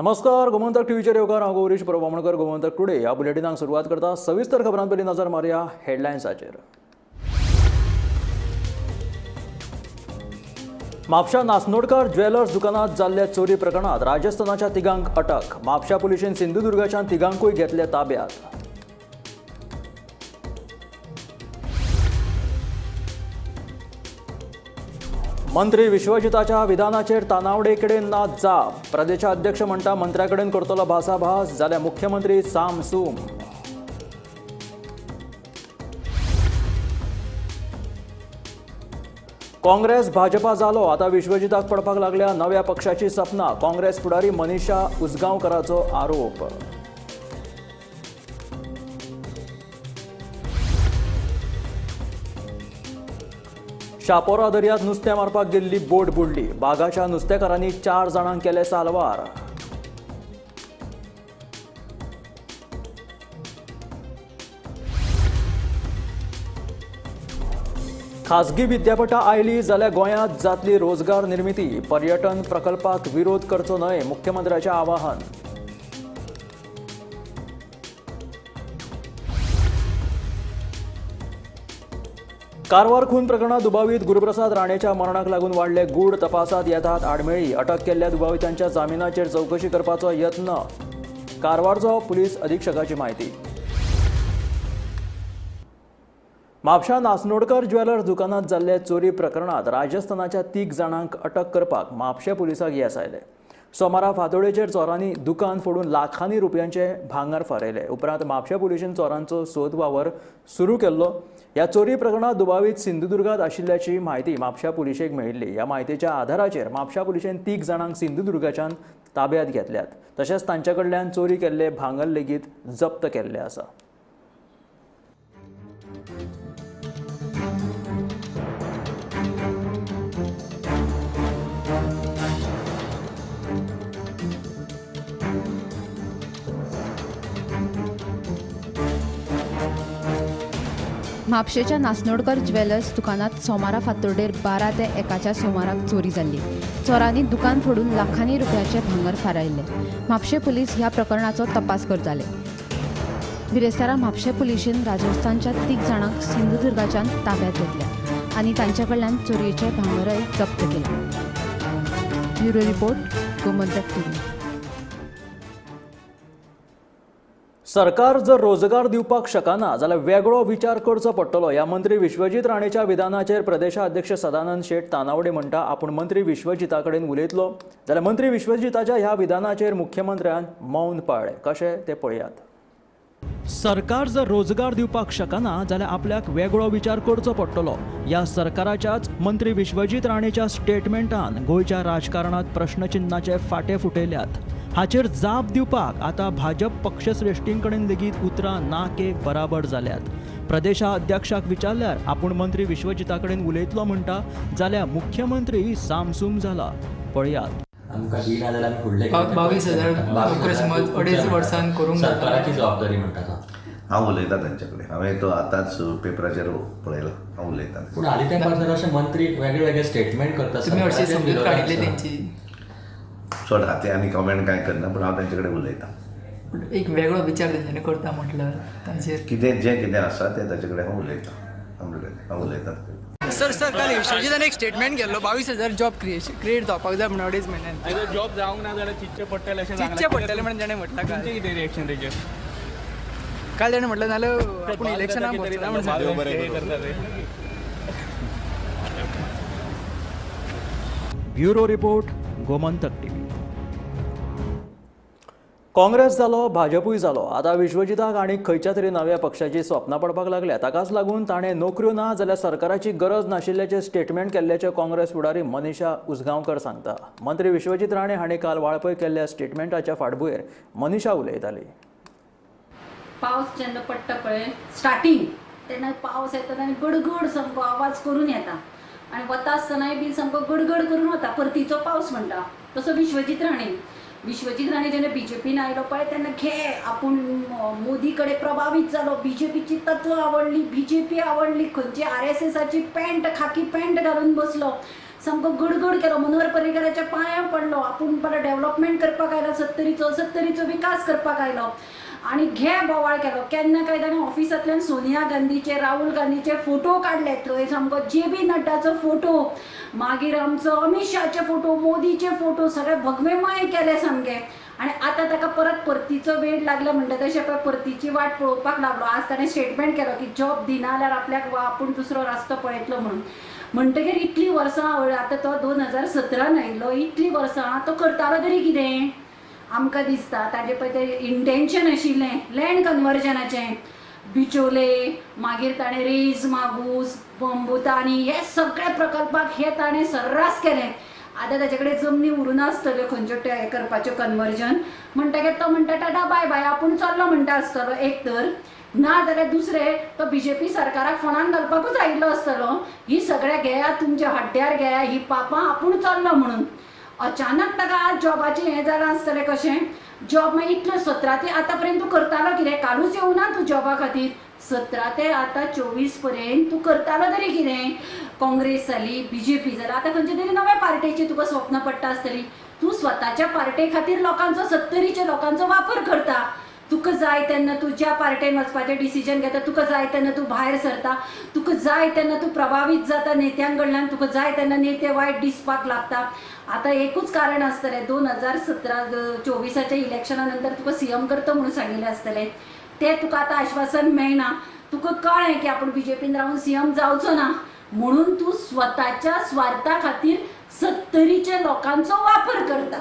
नमस्कार, गोमंतक टीव्हीचेर येवकार. हांव गौरीश प्रभू आमोणकर. गोमंतक टुडे ह्या बुलेटिनाक सुरवात करता. सविस्तर खबरां पयलीं नजर मारया हेडलायन्साचेर. म्हापशा नासनोडकर ज्वेलर्स दुकानात जाल्ल्या चोरी प्रकरणात राजस्थानाच्या तिगांक अटक. म्हापशा पुलिशेन सिंधुदुर्गाच्यान तिगांकूय घेतले ताब्यात. मंत्री विश्वजिताच्या विधानाचेर तानावडे कडेन ना जाप. प्रदेशाध्यक्ष म्हणटा मंत्र्या कडेन करतलो भासाभास, जाल्यार मुख्यमंत्री सामसूम. काँग्रेस भाजपा जालो, आता विश्वजिताक पडपाक लागल्या नव्या पक्षाची सपना. काँग्रेस फुडारी मनीषा उसगांवकराचो आरोप. शापोरा दर्यांत नुस्तें मारपाक गेल्ली बोट बुडली. बागाच्या नुस्तेकारांनी 4 जाणांक केले साल्वार. खासगी विद्यापीठां आयली जाल्यार गोंयांत जातली रोजगार निर्मिती. पर्यटन प्रकल्पाक विरोध करचो न्हय, मुख्यमंत्र्याचें आवाहन. कारवार खून प्रकरणात दुबावीत गुरुप्रसाद राणेच्या मरणाक लागून वाडले गूढ. तपासात येतात आडमेळी. अटक केल्ल्या दुबावितांच्या जामिनाचेर चवकशी करपाचो यत्न. कारवारचो पुलीस अधीक्षकाची म्हायती. म्हापशा नासनोडकर ज्वेलर्स दुकानात जाल्ल्या चोरी प्रकरणात राजस्थानाच्या 3 जाणांक अटक करपाक म्हापशें पुलिसांक येस आयलें. सोमारा फांतोडेचेर चोरांनी दुकान फोडून लाखांनी रुपयांचे भांगर फारयले. उपरांत म्हापशें पुलिशेन चोरांचो सोद वावर सुरू केल्लो. ह्या चोरी प्रकरणात दुबावीत सिंधुदुर्गात आशिल्ल्याची म्हायती म्हापशा पुलिशेक मेळिल्ली. ह्या म्हायतीच्या आधाराचेर म्हापशा पुलिशेन 3 जाणांक सिंधुदुर्गाच्यान ताब्यात घेतल्यात. तशेंच तांचे कडल्यान चोरी केल्ले भांगर लेगीत जप्त केल्ले आसा. म्हापशेच्या नासनोडकर ज्वेलर्स दुकानात सोमारा फांतोडेर 12 ते 1च्या सुमाराक चोरी जाल्ली. चोरांनी दुकान फोडून लाखांनी रुपयाचे भांगर फारायल्ले. म्हापशें पुलीस ह्या प्रकरणाचो तपास करताले. बिरेस्तारा म्हापशें पुलिशेन राजस्थानच्या 3 जाणांक सिंधुदुर्गाच्यान ताब्यात घेतल्या आनी तांचे कडल्यान चोरयेचे भांगरय जप्त केले. Bureau report, Gomantak TV. सरकार जर रोजगार दिवपाक शकना जाल्यार वेगळो विचार करचो पडटलो. ह्या मंत्री विश्वजीत राणेच्या विधानाचेर प्रदेशाध्यक्ष सदानंद शेट तानावडे म्हणटा आपूण मंत्री विश्वजिता कडेन उलयतलो, जाल्यार मंत्री विश्वजिताच्या ह्या विधानाचेर मुख्यमंत्र्यान मौन पाळ्ळें. कशें तें पळयात. सरकार जर रोजगार दिवपाक शकना जाल्यार आपल्याक वेगळो विचार करचो पडटलो. ह्या सरकाराच्याच मंत्री विश्वजीत राणेच्या स्टेटमेंटान गोंयच्या राजकारणात प्रश्नचिन्हाचे फाटे फुटयल्यात. हाचेर जाप दिवपाक आतां भाजप पक्षश्रेश्ठीं कडेन लेगीत उतरां ना के बराबर जाल्यात. प्रदेशाध्यक्षाक विचारल्यार आपूण मंत्री विश्वजिता कडेन उलयतलो म्हणटा, जाल्यार मुख्यमंत्री सामसूम जाला. पळयात. आमकां दिना जाल्यार आमी फुडले 22,000 नोकऱ्यो समज 2.5 वर्सांत करूंक सरकाराची जबाबदारी म्हणटा. हांव उलयता तांचे कडेन. हांवें तो आतांच पेपराचेर पळयला. हांव उलयता. पूण हालीं तेंपार जर अशें मंत्री वेगळे वेगळे स्टेटमेंट करता, तुमी अशी समजूत काडिल्ली तेंची. सोड, हाते आनी कमेंट कांय करना, पूण हांव तांचे कडेन उलयता. एक वेगळो विचार तेंच्यांनी करता म्हटल्यार तांचेर कितें जें कितें आसा तें ताचे कडेन हांव उलयता. हांव उलयता. सर सर काल विश्वजितान एक स्टेटमेंट केल्लो 22,000 जॉब क्रिएट जावपाक जाय म्हणून 2.5 म्हयन्यान. जॉब जावंक ना जाल्यार चितचें पडटलें अशें चितचें पडटलें म्हणून ताणें म्हटलां. काल कितें रिएक्शन तेजेर? काल ताणें म्हटलें जाल्यार आपूण इलेक्शनाक वचना म्हणून सांगलें. Bureau report, Gomantak TV. Congress जालो, भाजपूय जालो, आतां विश्वजिताक आनी खंयच्या तरी नव्या पक्षाची स्वप्नां पडपाक लागल्या. ताकाच लागून ताणें नोकऱ्यो ना जाल्यार सरकाराची गरज नाशिल्ल्याचें स्टेटमेंट केल्ल्याचें काँग्रेस फुडारी मनीषा उसगांवकर सांगता. मंत्री विश्वजीत राणे हांणी काल वाळपय केल्ल्या स्टेटमेंटाच्या फाटभुंयेर मनीषा उलयताली. पावस जेन्ना पडटा पळय स्टार्टींग तेन्ना पावस येता आनी गडगड सामको आवाज करून येता आनी वता आसतनाय बी सामको गडगड करून वता. परतीचो पावस म्हणटा तसो विश्वजीत राणे. विश्वजीत राणे जेन्ना बीजेपीन आयलो पळय तेन्ना घे आपूण मोदी कडेन प्रभावीत जालो, बीजेपीची तत्व आवडली, बीजेपी आवडली, खंयची RSSाची पॅन्ट खाकी पॅन्ट घालून बसलो. सामको गडगड केलो. मनोहर पर्रीकराच्या पांयां पडलो, आपूण बरो डेव्हलपमेंट करपाक आयलो, सत्तरीचो विकास करपाक आयलो आनी घे बोवाळ केलो. केन्ना काय ताणें ऑफिसांतल्यान सोनिया गांधीचे, राहुल गांधीचे फोटो काडले, थंय सामको जे बी नड्डाचो फोटो, मागीर आमचो अमीत शाहचे फोटो, मोदीचे फोटो, सगळे भगवेमय केले सामके. आनी आतां ताका परत परतीचो वेळ लागला म्हणटा तशें पळय परतीची वाट पळोवपाक लागलो. आज ताणें स्टेटमेंट केलो की जॉब दिना जाल्यार आपल्याक वा आपूण दुसरो रस्तो पळयतलो म्हणून. म्हणटगीर इतलीं वर्सां आतां तो 2017 आयिल्लो, इतलीं वर्सां तो करतालो तरी कितें आमकां दिसता. ताजें पळय तें इंटेन्शन आशिल्लें लँड कन्वर्जनाचें, बिचोले, मागीर ताणें रेज मागूस, बंबुतानी हे सगळे प्रकल्पाक हे ताणें सर्रास केलें. आतां ताजे कडेन जमनी उरूना आसतल्यो खंयच्यो हें करपाच्यो कन्वर्जन. म्हणटगीर तो म्हणटा टाटा बाय बाय, आपूण चल्लो म्हणटा आसतलो एक तर, ना जाल्यार दुसरें तो बीजेपी सरकाराक फोंडान घालपाकूच आयिल्लो आसतलो. ही सगळ्या घेया तुमच्या हड्ड्यार घेया ही पापां, आपूण चल्लो म्हणून. अचानक ताका आज जॉबाचें हें जालां आसतलें कशें जॉब मागीर इतलो 17 ते आतां पर्यंत तूं करतालो कितें, कालूच येवना तूं जॉबा खातीर. 17 ते आतां 24 पर्यंत तूं करतालो तरी कितें. काँग्रेस जाली, बीजेपी जाली, आतां खंयचे तरी नव्या पार्टेची तुका स्वप्न पडटा आसतली. तूं स्वताच्या पार्टे खातीर लोकांचो, सत्तरीच्या लोकांचो वापर करता. तुका जाय तेन्ना तूं ज्या पार्टेन वचपाचें डिसिजन घेता, तुका जाय तेन्ना तूं भायर सरता, तुका जाय तेन्ना तूं प्रभावीत जाता नेत्यां कडल्यान, तुका जाय तेन्ना नेते वायट दिसपाक लागता. आतां एकूच कारण आसतलें, 2017 24 इलेक्शना नंतर तुका सीएम करता म्हणून सांगिल्लें आसतलें, तें तुका आतां आश्वासन मेळना. तुका कळ्ळें की आपूण बीजेपीन रावन सीएम जावचो ना म्हणून तूं स्वताच्या स्वार्था खातीर सत्तरीच्या लोकांचो वापर करता.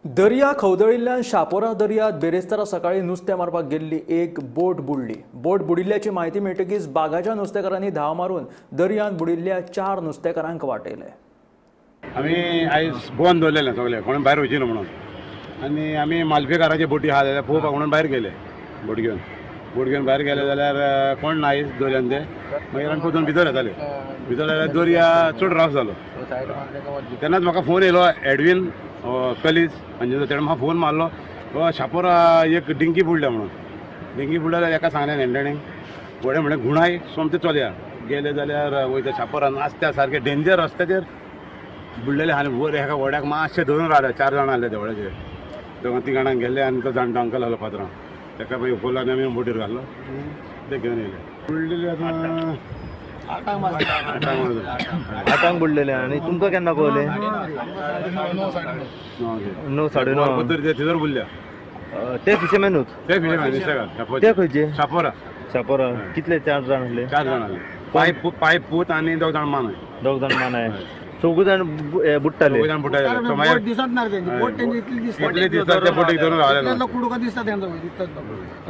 दर्या खवदळिल्ल्यान शापोरा दर्यात बेरेस्तारा सकाळी नुस्तें मारपाक गेल्ली एक बोट बुडली. बोट बुडिल्ल्याची म्हायती मेळटकीच बागाच्या नुस्तेकारांनी धांव मारून दर्यांत बुडिल्ल्या 4 नुस्तेकारांक वाटयले. आमी आयज बंद दवरलेलें सगळें, कोण भायर वचना म्हणून, आनी आमी मालपेकाराचे बोटी आहा जाल्यार पळोवपाक म्हणून भायर गेले. बोट घेवन भायर गेले जाल्यार कोण ना आयज दर्यान ते. मागीर आमी परतून भितर येताले, भितर जाल्यार दर्या चड राफ जालो. तेन्नाच म्हाका फोन येयलो एडवीन कलीज म्हणजे तेणें म्हाका फोन मारलो, शापोरा एक डिंकी बुडल्या म्हणून. डिंकी बुडल्या जाल्यार एका सांगलें नेण्टेणीक, व्हडें म्हणलें घुणाय सोमतें चलया. गेले जाल्यार वयता शापोरा नासत्या सारकें डेंजर रस्त्याचेर बुडलेले आनी वयर एका व्हड्याक मातशें धरून रावले. 4 जाणां आसले त्या व्हड्याचेर, दोगां तीग जाणांक गेल्ले आनी तो जाणटो अंकल आसलो पात्रांव, ताका मागीर उखल्लो आनी आमी बोटीर घालो, ते घेवन येयले. बुडलेले आतां 8 बुडलेले. आनी तुमकां केन्ना कळलें? 9 9:30 थंयसर बुडल्या. ते फिशरमॅनूच? ते फिशरमॅन. ते खंयचे? शापोरा. शापोरा. कितले? 4 जाण आसले? 4 जाण आसले. पांय पूत आनी 2 जाण मानाय. 2 जाण मानाय. 4 जाण बुडटाले. 4 जाण बुडटाले. दिसत ना तेंची बोट, तेंची इतली दिसता, इतली दिसता त्या बोटीक धरून रावले. कुडको दिसता तेंचो,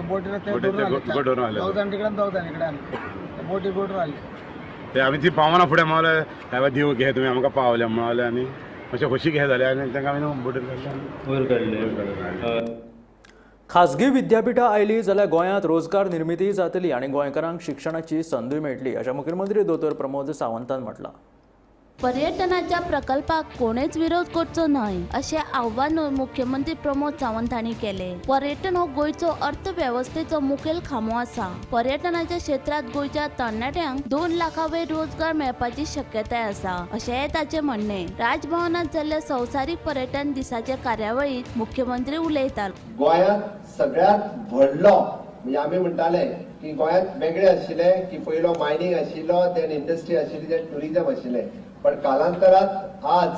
बोटीर धरून रावले. 2 जाण तिकडे 2 जाण इकडे आसले, बोटी बोट रावले. ते आमी ती पावना फुडें मावले, बाबा देव घे तुमी आमकां पावले म्हणले आनी मातशें खोशी घे जाले आनी तांकां आमी बोटीर काडले वयर काडले. खाजगी विद्यापीठां आयलीं जाल्यार गोंयांत रोजगार निर्मिती जातली आनी गोंयकारांक शिक्षणाची संदूय मेळटली अशें मुख्यमंत्री दोतोर प्रमोद सावंतान म्हटलां. पर्यटनाच्या प्रकल्पाक कोणेच विरोध करचो न्हय अशें आव्हानूय मुख्यमंत्री प्रमोद सावंत हांणी केलें. पर्यटन हो गोंयचो अर्थवेवस्थेचो मुखेल खांबो आसा. पर्यटनाच्या क्षेत्रांत गोंयच्या तरणाट्यांक 2 लाखां वयर रोजगार मेळपाची शक्यताय आसा अशेंय ताचें म्हणणें. राजभवनांत जाल्ल्या संवसारीक पर्यटन दिसाचे कार्यावळींत मुख्यमंत्री उलयताले. गोंयांत सगळ्यांत व्हडलो म्हणजे आमी म्हणटाले की गोंयांत वेगळे आशिल्ले की पयलो मायनींग आशिल्लो, then industry आशिल्ली, then tourism आशिल्लें, पण कालांतरात आज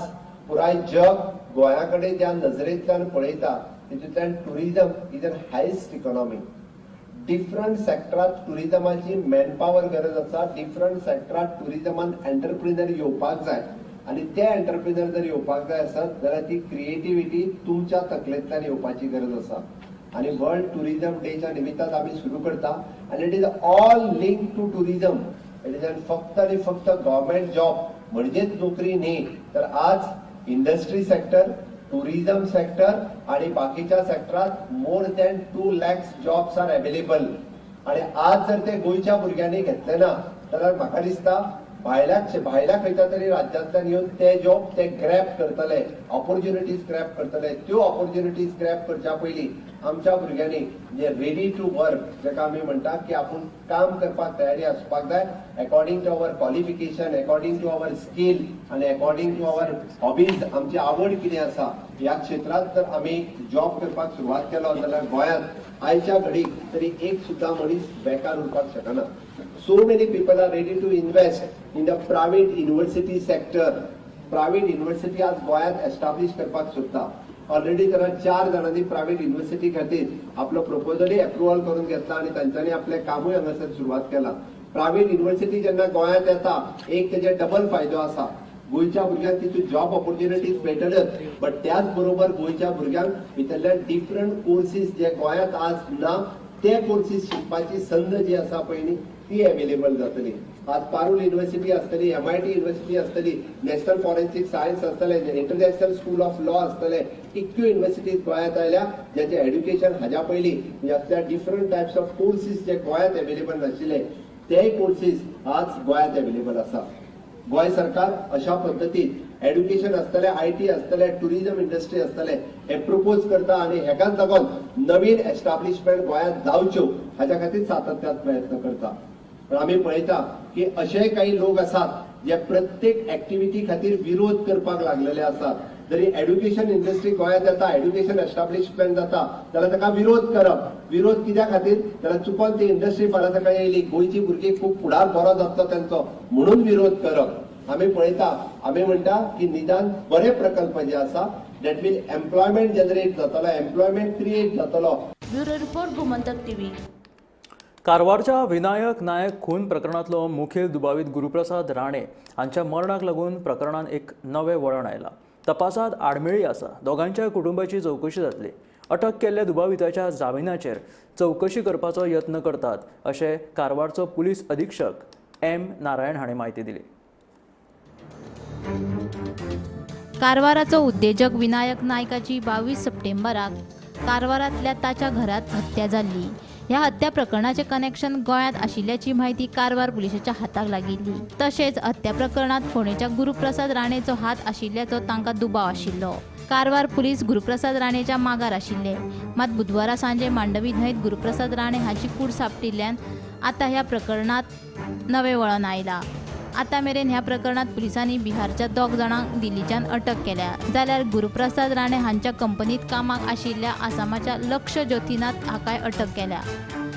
पुराय जग गोंया कडेन ज्या नजरेंतल्यान पळयता तितूंतल्यान tourism is an highest economy. Different सेक्टरात टुरिजमाची मॅनपावर गरज आसा, डिफरंट सेक्टरात टुरिजमान एंटरप्रिनर येवपाक जाय आनी ते एंटरप्रिनर जर येवपाक जाय आसत जाल्यार ती क्रिएटिविटी तुमच्या तकलेंतल्यान येवपाची गरज आसा. आनी वर्ल्ड टुरिजम डेच्या निमित्तान आमी सुरू करता आनी it is all link to tourism. It is फक्त आनी फक्त गव्हर्मेंट जॉब म्हणजेच नोकरी न्ही, तर आज इंडस्ट्री सेक्टर, टुरिझम सेक्टर आणि बाकीच्या सेक्टरात more than 2 lakhs jobs are available. आणि आज जर ते गोंयच्या भुरग्यांनी घेतले ना जाल्यार म्हाका दिसता भायल्या खंयच्या तरी राज्यांतल्यान येवन ते जॉब ते ग्रॅप करतले, ऑपॉर्च्युनिटीज ग्रॅप करतले. त्यो ऑपॉर्च्युनिटीज ग्रॅप करच्या पयलीं आमच्या भुरग्यांनी जे रेडी टू वर्क जेका आमी म्हणटा की आपूण काम करपाक तयारी आसपाक जाय, according to our qualification, according to our skill. आनी अकॉर्डिंग टू our hobbies आमची आवड कितें आसा ह्या क्षेत्रांत जर आमी जॉब करपाक सुरवात केलो जाल्यार गोंयांत आयच्या घडीक तरी एक सुद्दां मनीस बेकार उरपाक शकना. So many people are ready to invest in the private university sector. Private university आज गोंयांत एस्टाब्लीश करपाक सोदता. ऑलरेडी जरा 4 जाणांनी प्रायव्हेट युनिव्हर्सिटी खातीर आपलो प्रपोजलय एप्रुवल करून घेतला आनी तांच्यांनी आपलें कामूय हांगासर सुरवात केला. प्रायव्हेट युनिव्हर्सिटी जेन्ना गोंयांत येता एक तेजे डबल फायदो आसा, गोंयच्या भुरग्यांक तितून जॉब ऑपॉर्च्युनिटीज मेळटल्योच, बट त्याच बरोबर गोंयच्या भुरग्यांक भितरल्यान डिफरंट कोर्सीस जे गोंयांत आज ना ते कोर्सीस शिकपाची संद जी आसा पयलीं ती अवेलेबल जातली. आज पारूल युनिव्हर्सिटी आसतली, MIT university आसतली, नॅशनल फॉरेन्सिक सायन्स आसतलें, इंटरनॅशनल स्कूल ऑफ लॉ आसतलें. इतक्यो युनिव्हर्सिटीज गोंयांत आयल्या ज्याचें एड्युकेशन हाज्या पयलीं म्हणजे असल्या डिफरंट टायप्स ऑफ कोर्सीस जे गोंयांत अवेलेबल नाशिल्ले तेय कोर्सीस आज गोंयांत अवेलेबल आसा. गोंय सरकार अशा पद्दतीन एड्युकेशन आसतलें, IT आसतलें, टुरिझम इंडस्ट्री आसतलें हे प्रपोज करता आनी हेकाच लागून नवीन एस्टाब्लिशमेंट गोंयांत जावच्यो हाज्या खातीर सातत्यान प्रयत्न करता. पण आमी पळयता की अशेय काही लोक आसात जे प्रत्येक एक्टिविटी खातीर विरोध करपाक लागलेले आसात. जरी एड्युकेशन इंडस्ट्री गोंयांत येता, एड्युकेशन एस्टाब्लिशमेंट जाता जाल्यार ताका विरोध करप. विरोध कित्या खातीर? जाल्यार चुकोन ती इंडस्ट्री फाल्यां सकाळी येयली, गोंयची भुरगीं खूब फुडार बरो जातलो तांचो म्हणून विरोध करप. आमी पळयता, आमी म्हणटा की निदान बरे प्रकल्प जे आसा that will employment generate जातलो, एम्प्लॉयमेंट क्रिएट जातलो. Bureau report, Gomantak TV. कारवारच्या विनायक नायक खून प्रकरणांतलो मुखेल दुबावीत गुरुप्रसाद राणे हांच्या मरणाक लागून प्रकरणांत एक नवें वळण आयलां. तपासात आडमेळी आसा. दोगांच्या कुटुंबाची चवकशी जातली. अटक केल्ल्या दुबाविताच्या जामिनाचेर चवकशी करपाचो यत्न करतात अशें कारवारचो पुलीस अधीक्षक एम नारायण हाणें म्हायती दिली. कारवाराचो उद्देजक विनायक नायकाची 22 सप्टेंबराक कारवारांतल्या ताच्या घरांत हत्या जाल्ली. ह्या हत्या प्रकरणाचें कनेक्शन गोंयांत आशिल्ल्याची म्हायती कारवार पुलिसाच्या हाताक लागिल्ली. तशेंच हत्या प्रकरणांत फोंडेच्या गुरुप्रसाद राणेचो हात आशिल्ल्याचो तांकां दुबाव आशिल्लो. कारवार पुलीस गुरुप्रसाद राणेच्या मागार आशिल्ले. मात बुधवारा सांजे मांडवी न्हंयत गुरुप्रसाद राणे हाची कूड सांपडिल्ल्यान आतां ह्या प्रकरणांत नवें वळण आयलां. आतां मेरेन ह्या प्रकरणांत पुलिसांनी बिहारच्या 2 जाणांक दिल्लीच्यान अटक केल्या, जाल्यार गुरुप्रसाद राणे हांच्या कंपनीत कामाक आशिल्ल्या आसामाच्या लक्ष ज्योतिनाथ हाकाय अटक केल्या.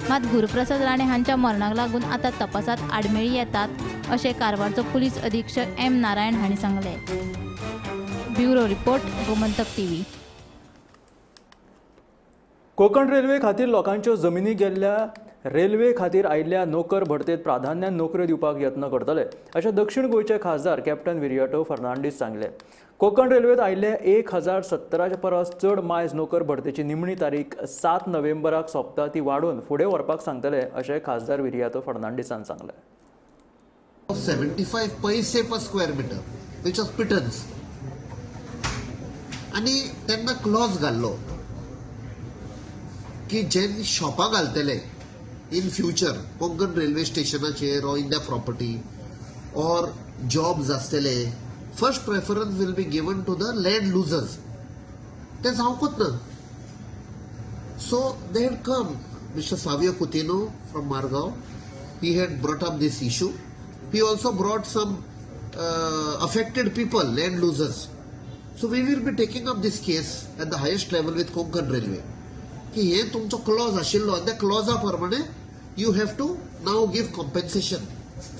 मात गुरुप्रसाद राणे हांच्या मरणाक लागून आतां तपासात आडमेळी येतात अशें कारवारचो पुलीस अधीक्षक एम नारायण हांणी सांगलें. Bureau report, Gomantak TV. Konkan railway खातीर लोकांच्यो जमिनी गेल्ल्या रेल्वे खातीर आयिल्ल्या नोकर भरतेत प्राधान्यान नोकऱ्यो दिवपाक यत्न करतले अशें दक्षिण गोंयचे खासदार कॅप्टन विरियाटो फर्नांडीस सांगले. कोंकण रेल्वेत आयिल्ले 1017 परस चड मायज नोकर भरतेची निमणी तारीख 7 नोव्हेंबराक सोंपता ती वाडोवन फुडें व्हरपाक सांगतले अशें खासदार विरियातो फर्नांडीसान सांगलें. 75 पैसे per square metre which was pittance आनी तेन्ना क्लॉज घाल्लो की जे शॉपां घालतले इन फ्युचर कोंकण रेल्वे स्टेशनाचेर or in the property or jobs आसतले, first preference will be given to the land losers. तें जावंकूच ना. So they had come, Mister Savio Coutinho from Margao, he had brought up this issue. He also brought some affected people, land losers. So we will be taking up this case at the highest level with Konkan Railway. की हे तुमचो Claus आशिल्लो आनी त्या क्लॉजा प्रमाणे you have to now give compensation.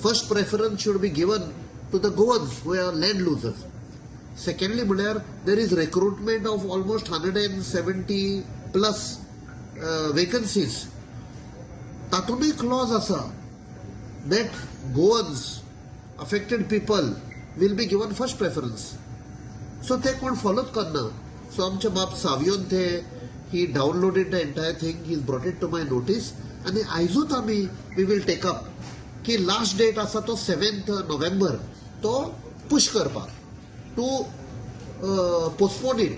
First preference should be given to the Goans who are land losers. Secondly म्हळ्यार there is recruitment of almost 170 plus vacancies. तातूंतय clause आसा that Goans affected people will be given first preference. So ते कोण फॉलोच करना. So आमचे बाब सावियोन ते he downloaded the entire thing, he brought it to my notice आनी आयजूच आमी we will take up की लास्ट डेट आसा तो 7 नोव्हेंबर तो पुश करपाक टू पोस्टपोन it.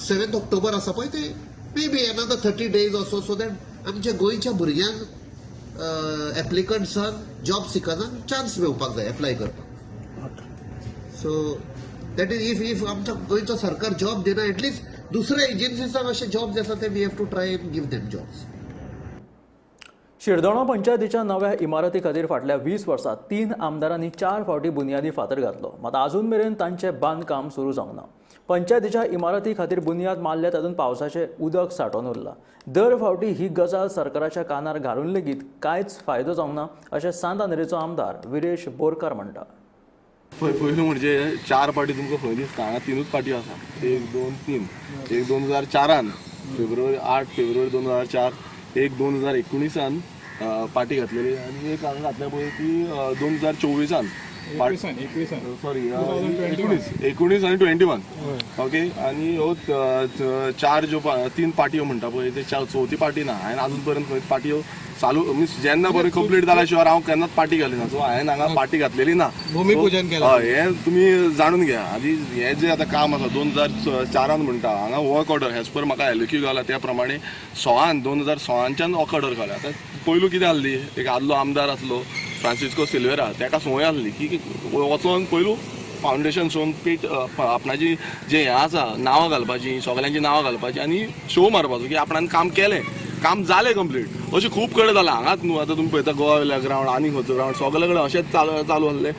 7 October आसा पळय ते may be another 30 days असो, सो that आमच्या गोंयच्या भुरग्यांक एप्लिकंट्सांक जॉब सिकर्सांक चान्स मेळपाक जाय एप्लाय करपाक. सो that is if आमच्या गोंयचो सरकार जॉब दिना एटलिस्ट दुसऱ्या एजन्सीसांक अशे जॉब्स आसा ते we have to try and give them jobs. Shirdona पंचायतीच्या नव्या इमारती खातीर फाटल्या 20 वर्सात 3 आमदारांनी 4 फावटी बुनियादी फातर घातलो, मात अजून मेरेन तांचें बांदकाम सुरू जावंक ना. पंचायतीच्या इमारती खातीर बुनियाद मारल्या तातूंत पावसाचें उदक सांठोवन उरलां. दर फावटी ही गजाल सरकाराच्या कानार घालून लेगीत कांयच फायदो जावंक ना अशें सांत आंद्रेचो आमदार विरेश बोरकार म्हणटा. पयलू म्हणजे 4 पाटी तुमकां खंय दिसता, हांगा 3च पाटयो आसा. 1 2 3. एक 2004 फेब्रुवारी 8 फेब्रुवारी 2004, एक 2019 पाटी घातलेली आनी एक हांगा घातल्या पळय ती 2024 सॉरी 19 आनी 21. ओके, आनी ह्यो 4 ज्यो 3 पाटयो म्हणटा पळय ते चवथी पाटी ना. हांवें आजून पर्यंत खंय पाटयो चालू मिन्स जेन्ना बरें कंप्लीट जाल्या शिवाय हांव केन्नाच पाटी घालिना. सो हांवें हांगा पाटी घातलेली ना. भुमीपुजन केलां हें तुमी जाणून घ्या. आनी हें जें आतां काम आसा 2004 म्हणटा हांगा वर्क ऑर्डर एज पर म्हाका एलक्यू घाला त्या प्रमाणे 2016च्यान वर्क ऑर्डर घाला. आतां पयलू कितें आहली, एक आदलो आमदार आसलो फ्रांसिस्को सिल्वेरा, ताका संवय आहली की वचोन पयलू फावंडेशन शोन पेट आपणाची जें हें आसा नांवां घालपाची, सगल्यांची नांवां घालपाची आनी शो मारपाचो की आपणान काम केलें, काम जालें कंप्लीट. अशें खूब कडेन जालां. हांगाच न्हू, आतां तुमी पळयता गोवा वयल्या ग्रावंड आनी खंयचो ग्रावंड सगळे कडेन अशेंच चालू आसलें.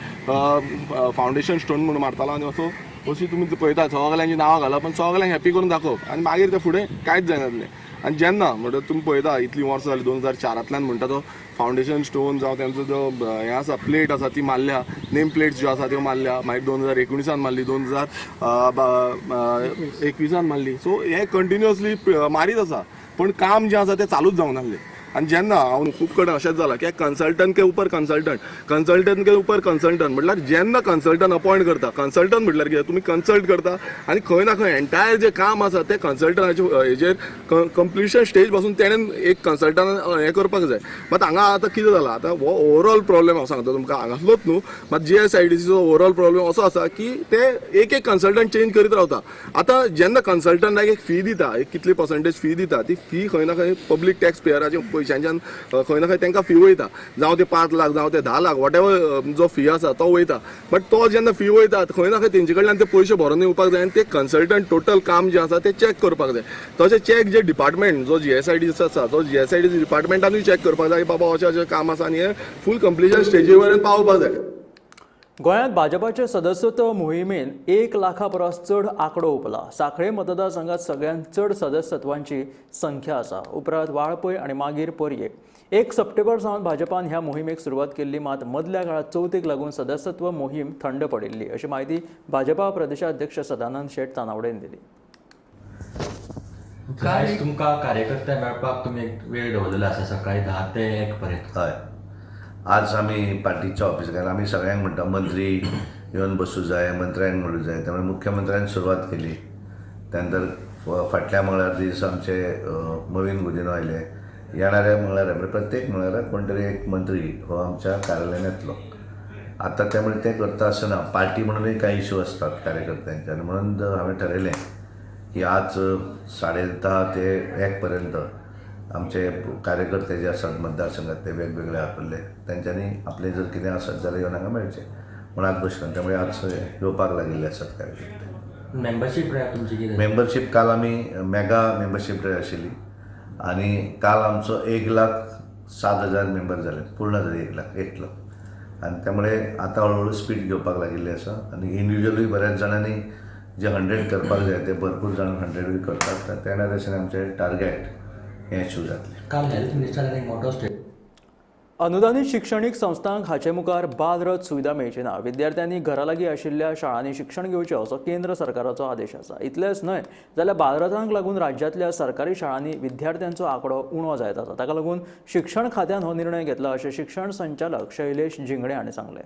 फावंडेशन स्टोन म्हणून मारतालो आनी असो अशी तुमी पळयता सगल्यांची नांवां घालप आनी सगल्यांक हॅपी करून दाखोवप आनी मागीर तें फुडें कांयच जायनासलें. आनी जेन्ना म्हणटा तुमी पळयता इतलीं वर्सां जालीं 2004 म्हणटा तो फावंडेशन स्टोन जावं तेंचो जो हें आसा प्लेट आसा ती मारल्या, नेम प्लेट्स ज्यो आसा त्यो मारल्या, मागीर 2019 मारली, 2021 मारली. सो हें कंटिन्युअसली मारीत आसा पण काम जें आसा तें चालूच जावंक नासलें. आनी जेन्ना हांव खूब कडेन अशेंच जालां की कन्सल्टंट के उपर कन्सल्टंट, कन्सल्टंट के उपर कन्सल्टंट, म्हटल्यार जेन्ना कन्सल्टंट अपॉयंट करता, कन्सल्टंट म्हटल्यार कितें तुमी कन्सल्ट करता आनी खंय ना खंय एंटायर जें काम आसा तें कन्सल्टंटाचे हेजेर कंप्लिशन स्टेज पासून तेणेन एक कन्सल्टंट हें करपाक जाय. मात हांगा आतां कितें जालां, आतां हो ओवरऑल प्रॉब्लेम हांव सांगता तुमकां हांगासलोच न्हू, मात GSIDCचो ओवरऑल प्रॉब्लेम असो आसा की ते एक एक कन्सल्टंट चेंज करीत रावता. आतां जेन्ना कन्सल्टंटाक एक फी दिता, एक कितली पर्संटेज फी दिता, ती फी खंय ना खंय पब्लीक टॅक्स पेयराचे पयशांच्यान खंय ना खंय तांकां फी वयता, जावं ते 5 लाख जावं ते 10 लाख वॉटेवर जो फी आसा तो वयता. बट तो जेन्ना फी वयता खंय ना खंय तेंचे कडल्यान ते पयशे भरून येवपाक जाय आनी ते कन्सल्टंट टोटल काम जें आसा तें चॅक करपाक जाय. तशें चॅक जे डिपार्टमेंट जो GSIDC आसा तो GSIDC डिपार्टमेंटानूय चॅक करपाक जाय बाबा अशें अशें काम आसा आनी हें फूल कंप्लिशन स्टेजी वयल्यान पावपाक जाय. गोंयांत भाजपाचे सदस्यत्व मोहिमेन 1 लाखा परस चड आंकडो उपला. सांखळे मतदारसंघात सगळ्यांत चड सदस्यत्वांची संख्या आसा. उपरांत वाळपय आनी मागीर पर्ये. 1 सप्टेंबर सावन भाजपान ह्या मोहिमेक सुरवात केल्ली, मात मदल्या काळात चवथीक लागून सदस्यत्व मोहीम थंड पडिल्ली अशी म्हायती भाजपा प्रदेशाध्यक्ष सदानंद शेट तानावडेन दिली. आयज तुमकां कार्यकर्ते मेळपाक तुमी एक वेळ दवरलेलो आसा सकाळी 10 ते 1 पर्यंत. हय, आज आमी पार्टीच्या ऑफिस कारण आमी सगळ्यांक म्हणटा मंत्री येवन बसूं जाय, मंत्र्यांक मेळूं जाय, त्यामुळे मुख्यमंत्र्यान सुरवात केली. त्यानंतर फाटल्या मंगळार दीस आमचे मवीन गुदिन्हो आयले, येणाऱ्या मंगळारा म्हणजे प्रत्येक मंगळारा कोण तरी एक मंत्री हो आमच्या कार्यालयान येतलो. आतां त्यामुळे ते करता आसतना पार्टी म्हणूनय कांय इशू आसतात कार्यकर्त्यांचे, आनी म्हणून हांवें ठरयलें की आज 10:30 ते 1 पर्यंत आमचे कार्यकर्ते जे आसात मतदारसंघात ते वेगवेगळे आपले तेंच्यांनी आपले जर कितें आसत जाल्यार येवन हांगा मेळचें म्हूण आज बसला. त्यामुळे आज येवपाक लागिल्ले आसात कार्यकर्ते. मेंबरशीप ड्रायव्ह तुमची कितें? मेंबरशीप काल आमी मेगा मेंबरशीप ड्रायव्ह आशिल्ली आनी काल आमचो 1,07,000 मेंबर जाले, पूर्ण जाले 1 लाख 1 लाख. आनी त्यामुळे आतां हळू हळू स्पीड घेवपाक लागिल्ली आसा आनी इंडिविज्युअलूय बऱ्याच जाणांनी जे 100 करपाक जाय ते भरपूर जाण 100 करतात. त्या दिसांनी आमचें टार्गेट हें अचीव जातलें. काल हेल्थ मिनिस्टरान एक मोठो स्टेट अनुदानीत शिक्षणीक संस्थांक हाचे मुखार बालरथ सुविधा मेळची ना. विद्यार्थ्यांनी घरा लागीं आशिल्ल्या शाळांनी शिक्षण घेवचें असो केंद्र सरकाराचो आदेश आसा. इतलेंच न्हय जाल्यार बालरथांक लागून राज्यांतल्या सरकारी शाळांनी विद्यार्थ्यांचो आंकडो उणो जायत आसा. ताका लागून शिक्षण खात्यान हो निर्णय घेतला अशें शिक्षण संचालक शैलेश झिंगडे हांणी सांगलें.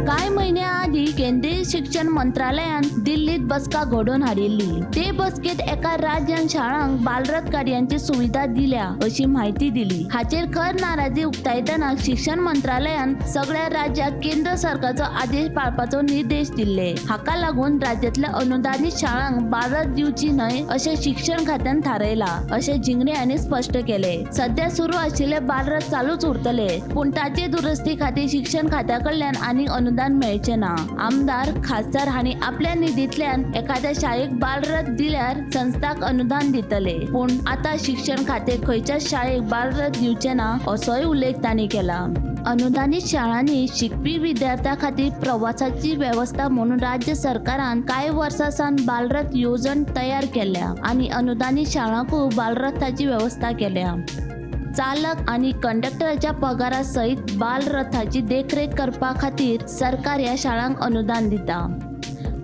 कांय म्हयन्या आदीं केंद्रीय शिक्षण मंत्रालयान दिल्लीत बसका घडोवन हाडिल्ली. ते बसकेंत एका राज्यान शाळांक बालरथ गाडयांची सुविधा दिल्या अशी म्हायती दिली. हाचेर खर नाराजी उक्तायतना शिक्षण मंत्रालयान सगळ्या राज्याक केंद्र सरकारचो आदेश पाळपाचो निर्देश दिल्ले. हाका लागून राज्यांतल्या अनुदानीत शाळांक बालरथ दिवची न्हय अशें शिक्षण खात्यान थारायलां अशें झिंगडे हांणी स्पश्ट केलें. सध्या सुरू आशिल्ले बालरथ चालूच उरतले, पूण ताचे दुरुस्ती खातीर शिक्षण खात्या कडल्यान आनी अनुदान मेळचें ना. आमदार, खासदार हांणी आपल्या निधींतल्यान एखाद्या शाळेक बालरथ दिल्यार संस्थाक अनुदान दितले, पूण आतां शिक्षण खातें खंयच्याच शाळेक बालरथ दिवचें ना असोय उल्लेख तांणी केला. अनुदानीत शाळांनी शिकपी विद्यार्थ्यां खातीर प्रवासाची वेवस्था म्हणून राज्य सरकारान कांय वर्सां सावन बालरथ येवजण तयार केल्या आनी अनुदानीत शाळांकूय बालरथाची वेवस्था केल्या. चालक आनी कंडक्टराच्या पगारा सयत बालरथाची देखरेख करपा खातीर सरकार ह्या शाळांक अनुदान दिता.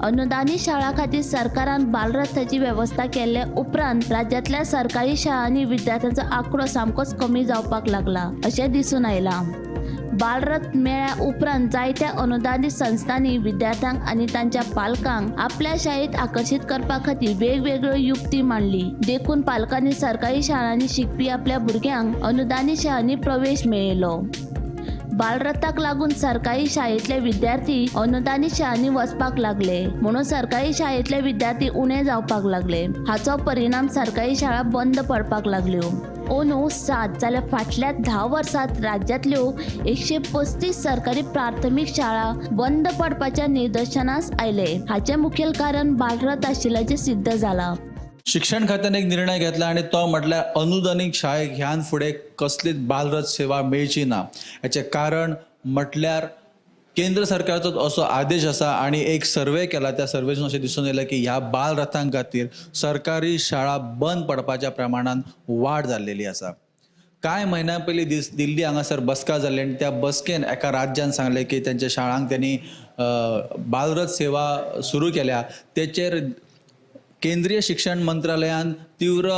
अनुदानीत शाळां खातीर सरकारान बालरथाची वेवस्था केले उपरांत राज्यांतल्या सरकारी शाळांनी विद्यार्थ्यांचो आंकडो सामकोच कमी जावपाक लागला अशें दिसून आयलां. बालरथ मेळ्ळ्या उपरांत जायत्या अनुदानीत संस्थांनी विद्यार्थ्यांक आनी तांच्या पालकांक आपल्या शाळेंत आकर्शीत करपा खातीर वेगवेगळ्यो युक्ती मांडली. देखून पालकांनी सरकारी शाळांनी शिकपी आपल्या भुरग्यांक अनुदानीत शाळांनी प्रवेश मेळयलो. बालरथाक लागून सरकारी शाळेंतले विद्यार्थी अनुदानीत शाळांनी वचपाक लागले, म्हणून सरकारी शाळेंतले विद्यार्थी उणे जावपाक लागले. हाचो परिणाम सरकारी शाळा बंद पडपाक लागल्यो. अंदू 7 जाल्यार फाटल्या 10 वर्सांत राज्यांतल्यो 135 सरकारी प्राथमीक शाळा बंद पडपाच्या निदर्शनास आयले. हाचें मुखेल कारण बालरथ आशिल्ल्याचें सिद्ध जालां. शिक्षण खात्यान एक निर्णय घेतला आनी तो म्हटल्यार अनुदानीत शाळेक ह्यान फुडें कसलीच बालरथ सेवा मेळची ना. हाचें कारण म्हटल्यार केंद्र सरकारचो असो आदेश आसा आनी एक सर्वे केला, त्या सर्वेसून अशें दिसून येयलें की ह्या बालरथां खातीर सरकारी शाळा बंद पडपाच्या प्रमाणान वाड जाल्लेली आसा. कांय म्हयन्यां पयलीं दिल्ली हांगासर बसका जाल्ली आनी त्या बसकेन एका राज्यान सांगलें की तेंच्या शाळांक तेणी बालरथ सेवा सुरू केल्या. तेचेर केंद्रीय शिक्षण मंत्रालयान तीव्र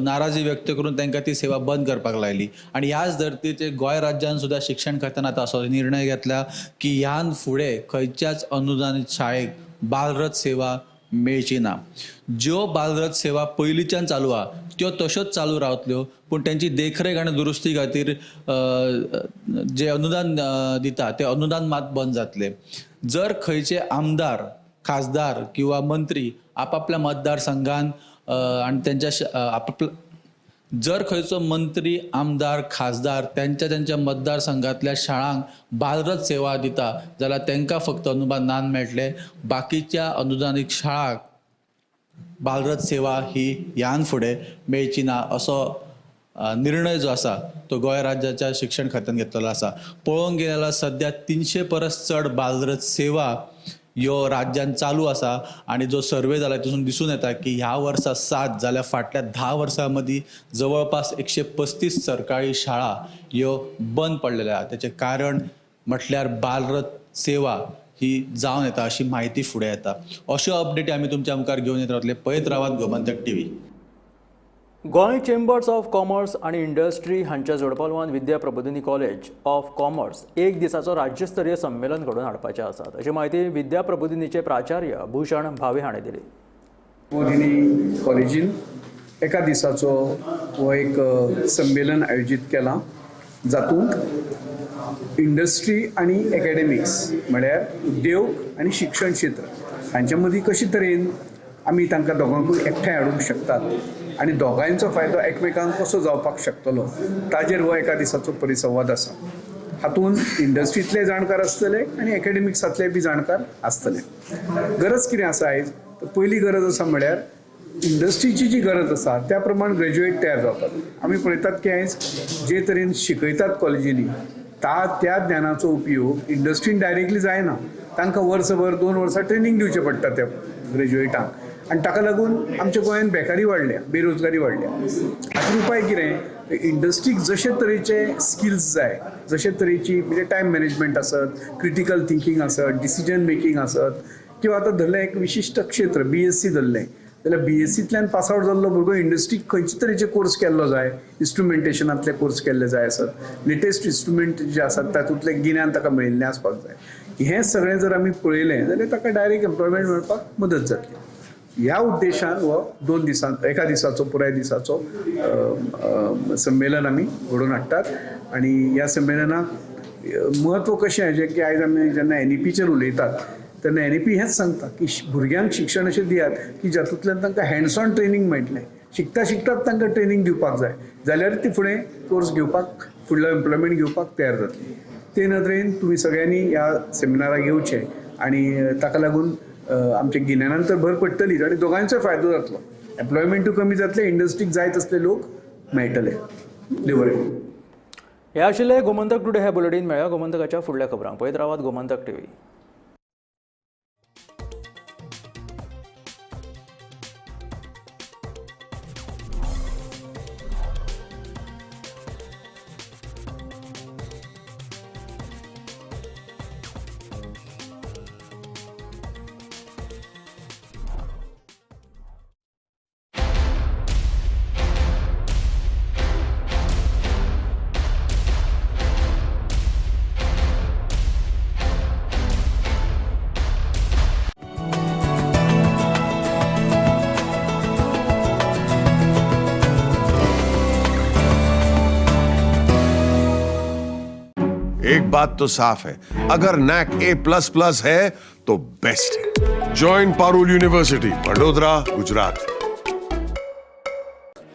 नाराजी व्यक्त करून तांकां ती सेवा बंद करपाक लायली आनी ह्याच धर्तीचेर गोंय राज्यान सुद्दां शिक्षण खात्यान आतां असो निर्णय घेतला की ह्यान फुडें खंयच्याच अनुदानीत शाळेक बालरथ सेवा मेळची ना. ज्यो बालरथ सेवा पयलींच्यान चालू आहा त्यो तश्योच चालू रावतल्यो, पूण तेंची देखरेख आनी दुरुस्ती खातीर जे अनुदान दिता तें अनुदान मात बंद जातलें. जर खंयचे आमदार, खासदार किंवा मंत्री आपापल्या मतदारसंघान आनी तेंच्या आपापल्या जर खंयचो मंत्री, आमदार, खासदार तेंच्या तेंच्या मतदारसंघांतल्या शाळांक बालरथ सेवा दिता जाल्यार तेंकां फक्त अनुदान मेळटलें. बाकीच्या अनुदानीत शाळांक बालरथ सेवा ही ह्यान फुडें मेळची ना असो निर्णय जो आसा तो गोंय राज्याच्या शिक्षण खात्यान घेतलेलो आसा. पळोवंक गेल्यार जाल्यार सद्या 300 परस चड बालरथ सेवा ह्यो राज्यान चालू आसा आनी जो सर्वे जाला तितून दिसून येता की ह्या वर्सा 7 जाल्यार फाटल्या 10 वर्सां मदीं जवळपास 135 सरकारी शाळा ह्यो बंद पडलेल्यो आहा. तेचें कारण म्हटल्यार बालरथ सेवा ही जावन येता अशी म्हायती फुडें येता. अश्यो अपडेटी आमी तुमच्या मुखार घेवन येत रावतले. पळयत रावात Gomantak TV. Goa chambers of commerce आनी इंडस्ट्री हांच्या जोडपालवान Vidya Prabodhini college of commerce एक दिसाचो राज्यस्तरीय संमेलन घडोवन हाडपाचें आसा अशी म्हायती विद्या प्रबोधिनीचे प्राचार्य भूषण भावे हाणें दिली. प्रबोधिनी कॉलेजीन एका दिसाचो हो एक संमेलन आयोजीत केलां जातूंत इंडस्ट्री आनी एकेडमिक्स म्हळ्यार उद्योग आनी शिक्षण क्षेत्र हांचे मदीं कशे तरेन आमी तांकां दोगांकूय एकठांय हाडूंक शकतात आनी दोगांयचो फायदो एकमेकांक कसो जावपाक शकतलो ताजेर हो एका दिसाचो परिसंवाद आसा. हातूंत इंडस्ट्रींतले जाणकार आसतले आनी एकेडमिक्सांतले बी जाणकार आसतले. गरज कितें आसा आयज, तर पयली गरज आसा म्हळ्यार इंडस्ट्रीची जी गरज आसा त्या प्रमाण ग्रेज्युएट तयार जावपाक. आमी पळयतात की आयज जे तरेन शिकयतात कॉलेजींनी त्या ज्ञानाचो उपयोग इंडस्ट्रीन डायरेक्टली जायना. तांकां वर्सभर 2 वर्सां ट्रेनींग दिवचें पडटा त्या ग्रेज्युएटांक आनी ताका लागून आमच्या गोंयांत बेकारी वाडल्या, बेरोजगारी वाडल्या. हाचेर उपाय कितें, इंडस्ट्रीक जशे तरेचे स्किल्स जाय, जशे तरेची म्हणजे टायम मॅनेजमेंट आसत, क्रिटिकल थिंकींग आसत, डिसिजन मेकींग आसत, किंवा आतां धरलें एक विशिश्ट क्षेत्र BSc धरलें जाल्यार BScतल्यान पास आवट जाल्लो भुरगो इंडस्ट्रीक खंयचे तरेचे कोर्स केल्लो जाय, इन्स्ट्रुमेंटेशनांतले कोर्स केल्ले जाय आसत, लेटेस्ट इन्स्ट्रुमेंट जे आसात तातूंतलें गिन्यान ताका मेळिल्लें आसपाक जाय. हें सगळें जर आमी पळयलें जाल्यार ताका डायरेक्ट एम्प्लॉयमेंट मेळपाक मदत जातली. ह्या उद्देशान हो 2 दिसां एका दिसाचो पुराय दिसाचो संमेलन आमी घडोवन हाडटात. आनी ह्या संमेलनाक म्हत्व कशें हाजें की आयज आमी जेन्ना NEPचेर उलयतात तेन्ना NEP हेंच सांगता की भुरग्यांक शिक्षण अशें दियात की जातूंतल्यान तांकां हँड्स ऑन ट्रेनींग मेळटलें. शिकता शिकतात तांकां ट्रेनींग दिवपाक जाय जाल्यार ती फुडें कोर्स घेवपाक, फुडलो एम्प्लॉयमेंट घेवपाक तयार जातली. ते नदरेन तुमी सगळ्यांनी ह्या सेमिनाराक येवचें आनी ताका लागून आमच्या गिन्यानान तर भर पडटलीच आनी दोगांयचोय फायदो जातलो. एम्प्लॉयमेंटूय कमी जातलें, इंडस्ट्रीक जाय तसले लोक मेळटले. देव बरें करूं. हे आशिल्ले गोमंतक टुडे हे बुलेटीन. मेळया गोमंतकाच्या फुडल्या खबरांक. पळयत रावात गोमंतक टीव्ही. एक बात तो साफ है, अगर नैक A++ है तो बेस्ट है। Join Parul university, Vadodara, Gujarat.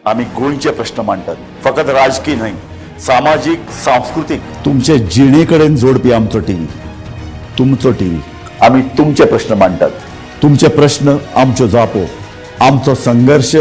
आमी गोंयचे प्रश्न मांडटात, फकत राजकीय न्हय, सामाजीक, सांस्कृतीक, तुमचे जिणे कडेन जोडपी आमचो टीव्ही, तुमचो टीव्ही। आमी तुमचे प्रश्न मांडटात, तुमचे प्रश्न आमच्यो जापो, आमचो संघर्श,